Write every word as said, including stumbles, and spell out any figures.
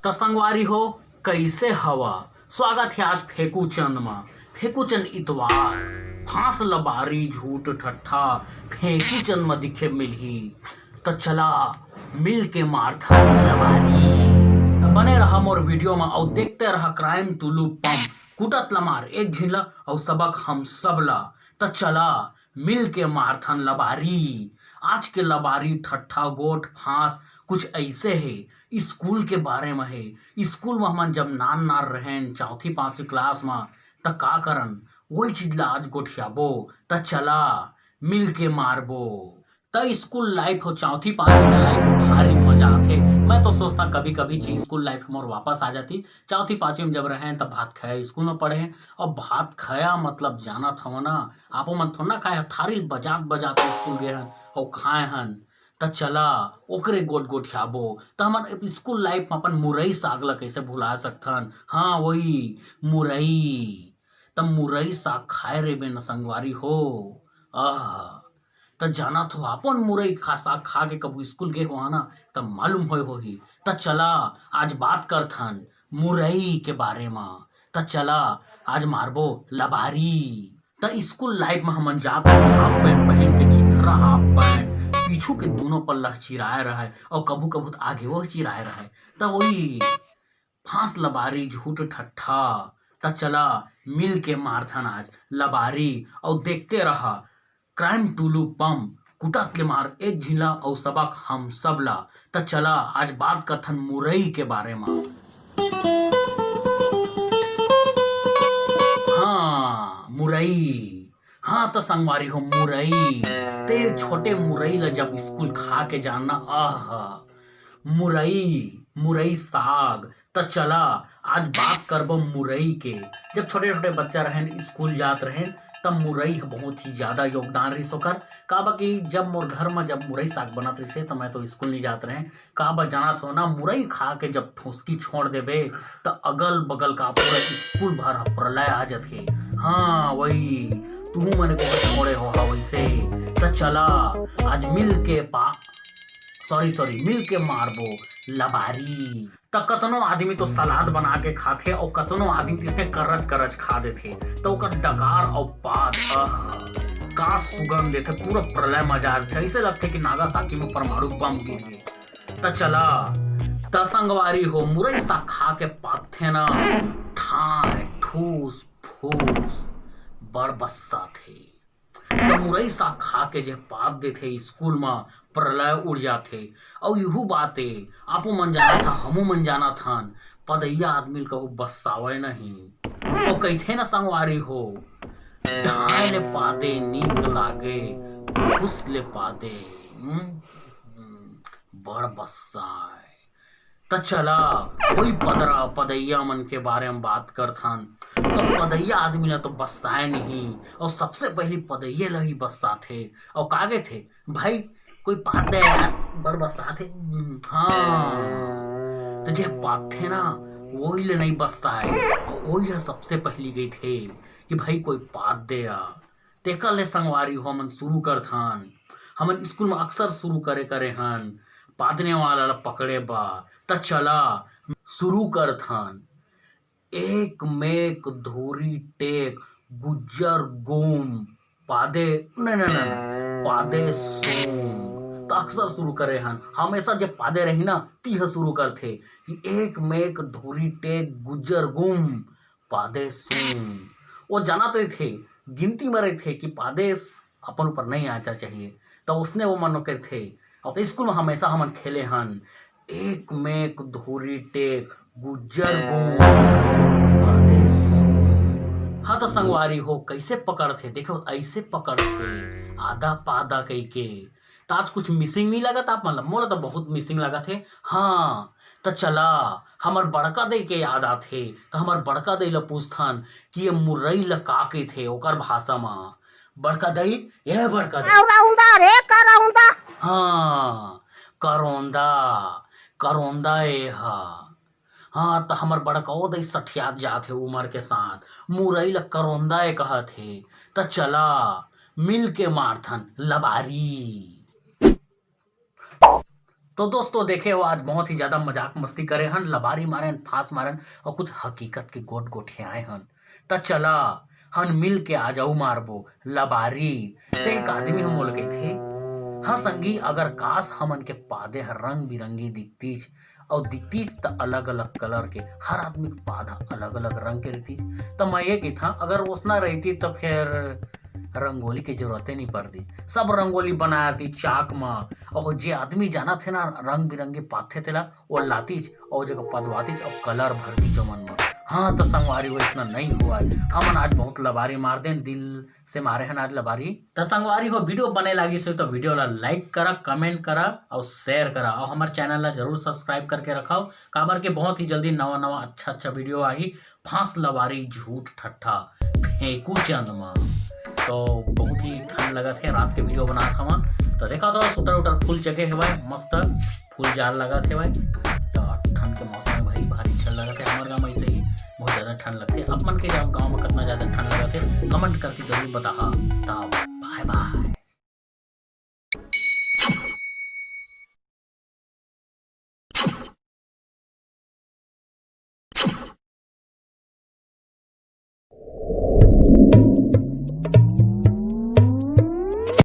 त संगवारी हो, कइसे हवा? स्वागत हे आज फेकू चंद म। फेकू चंद इतवार, फांस लबारी झूठ ठट्ठा, फेकू चंद म दिखे मिलही। त चला, मिल के मारथन लबारी। त बने रहा मोर वीडियो म अउ देखते रहा क्राइम टुलू पम, कुटत लमार एक झिन ल अउ सबक हम सब ल। त चला, मिल के मारथन लबारी। आज के लबारी ठट्ठा गोठ फांस कुछ अइसे हे, स्कूल के बारे म हे। स्कूल म हमन जब नान नान रहेन, चौथी पांचवी क्लास म, त का करन, वही चीज ला आज गोठियाबो। त चला, मिल के मारबो। त स्कूल लाइफ हो, चौथी पांचवी के लाइफ हो, भारी मजा आथे। मैं तो सोचता कभी कभी ची स्कूल लाइफ मोर वापस आ जाती। चौथी पांचवी में जब रहें तब भात खाया स्कूल में पढ़े, और भात खाया मतलब जानत हव ना, आपो मन थोड़ा ना खाए हव, थारी ल बजात बजात स्कूल गए हन और खाए हन। त चला, ओकरे गोठ गोठियाबो। त हमन स्कूल लाइफ में अपन मुरई साग ला कैसे भुला सकथन? हाँ, वही मुरई। त मुरई साग खाए रे बेन संगवारी हो, आह। त जानत हो, अपन मुरई खा, साग खा के कभू स्कूल गे हो ना, त मालूम होए होही। त चला, आज बात करथन मुरई के बारे म। त चला, आज मारबो लबारी। त स्कूल लाइफ म हमन जात हन हाफ पैंट पहन के, चिथरा हाफ पैंट, पीछू के दोनों पल्ला चिराए रहय, और कभू कभू त आगे वो चिराए रहय। त वही फांस लबारी झूठ ठट्ठा। त चला, मिल के मारथन आज लबारी, और देखते रहा क्राइम टुलू पम, कुटत ले मार एक झिन ला और सबक हम सब ला। त चला, आज बात करथन मुरई के बारे म। हाँ, मुरई। हाँ, त संगवारी हो, मुरई। ते छोटे मुरई ला जब स्कूल खा के जाना, आह, मुरई, मुरई साग। त चला, आज बात करबो मुरई के। जब छोटे-छोटे बच्चा रहेन, स्कूल जात रहेन, तब मुरई ह बहुत ही ज्यादा योगदान रहिस ओकर। काबर कि जब मोर घर म जब मुरई साग बनत रहिसे, त मैं तो स्कूल नहीं जात रहें। काबर जानत हो ना, मुरई खा के जब ठुसकी छोड़ देबे, त अगल-बगल का पूरा स्कूल भर ह प्रलय आ जथे। हाँ, वही, तुहू मन को छोड़े हो हा वैसे। त चला, आज मिल के पा-, सॉरी, सॉरी, मिल के मारबो लबारी। त कतनो आदमी तो सलाद बना के खाथे, अउ कतनो आदमी तिसने करच करच खा देथे। त ओकर डकार अउ पात, आह, का सुगंध देथे, पूरा प्रलय मचा देथे। अइसे लगथे कि नागासाकी म परमाणु बम गिर गे। त चला, त संगवारी हो, मुरई साग खा के पाथे ना, ठाय, ठूस, फूस, बड़ बस्साथे। त मुरई साग खा के जे पात देथे, स्कूल म प्रलय उड़ जाथे। अउ इहू बात ए, आपो मन जानत हा, हमू मन जानत हन, पदइया आदमी ल कहू बस्सावय नहीं। अउ कहिथे न संगवारी हो, ढाय ले पादे नीक लागे, फुस ले पादे, हम्म, बड़ बस्साय। त चला, वही पदरा, पदइया मन के बारे म बात करथन। त पदइया आदमी ला तो बस्साए नहीं, अउ सबसे पहिली पदइया ला ही बस्साथे। अउ का कहिथे, "भाई, कोई पात दे यार, बड़ बस्साथे।" हाँ, त जे पाथे ना, वही ले नहीं बस्साए, अउ वही ह सबसे पहिली कहिथे कि, "भाई, कोई पात दे यार।" तेकर ले संगवारी हो, हमन शुरू करथन। हमन स्कूल म अक्सर शुरू करे, करे हन, पादने वाला ला पकड़े बर। त चला, शुरू करथन। एक मेक धूरी टेक गुज्जर गुम पादे, नहीं, नहीं, नहीं, नहीं, पादे सूम। त अक्सर शुरू करे हन, हमेशा जब पादे रही ना, तिह शुरू करथे कि एक मेक धूरी टेक गुज्जर गुम पादे सूम। वो जानत रहिथे, गिनती म रहिथे कि पादे अपन ऊपर नहीं आना चाहिए। त उसने वो मन करथे। अब स्कूल म हमेशा हमन खेले हन, एक मेक धूरी टेक गुज्जर गुम पादे सूम। हाँ त संगवारी हो, कैसे पकड़थे? देखो, ऐसे पकड़थे, आदा पादा कहिके। त आज कुछ missing नहीं लगत आप मन ला? मोला त बहुत missing लगत हे। हाँ, त चला, हमर बड़का दई के याद आथे, त हमर बड़का दई ला पूछथन कि ये मुरई ला का कहिथे ओकर भाषा म। बड़का दई, ए बड़का दई। करौंदा रे, करौंदा। हाँ, करौंदा, करौंदा ए हा। हाँ, त हमर बड़कौ दई सठियात जात हे उमर के साथ। मुरई ल करौंदा ए कहत हे। त चला, मिल के मारथन लबारी। तो दोस्तों, देखे हो, आज बहुत ही ज्यादा मजाक मस्ती करे हन, लबारी मारे हन, फांस मारे हन और कुछ हकीकत के गोठ गोठियाए हन। त चला, हन मिल के आज अउ मारबो लबारी। त एक आदमी ह मोला कहिथे, "हाँ संगी, अगर काश हमन के पादे ह रंग बिरंगी दिखतीच, अउ दिखतीच त अलग-अलग कलर के, हर आदमी के पाद ह अलग-अलग रंग के रहितीच।" त मैं ये कहिथंव, अगर ओसना रहितीच त फेर रंगोली के जरूरते नइ पड़तीच। सब रंगोली बनाए रहितीच चाक म, अउ जे आदमी जानथे ना रंग बिरंगे पाथे तेला, ओ लातीच, अउ जगह पदवातीच, अउ कलर भरतीच ओमन म। हाँ, त संगवारी हो, अइसना नइ होवय। हमन आज बहुत लबारी मार देन, दिल से मारे हन आज लबारी। त संगवारी हो, video बने लागिस होही त video ला like करा, comment करा अउ share करा, अउ हमर channel ला जरूर subscribe करके रखव, काबर के बहुत ही जल्दी नवा नवा अच्छा अच्छा video आही। फांस लबारी झूठ ठट्ठा फेंकू चंद म। तो बहुत ही ठंड लगत हे, रात के video बनात हवं, तो देखा तो स्वेटर उटर full जगे हवय, मस्त full जाड़ लगत हवय। तो ठंड के मौसम में भाई भारी ठंड लगत हे, हमर गांव में ऐसे ही बहुत ज्यादा ठंड लगथे। आप मन के गांव, गांव में कितना ज्यादा ठंड लगत हे, comment करके जरूर बताहा। तो bye bye।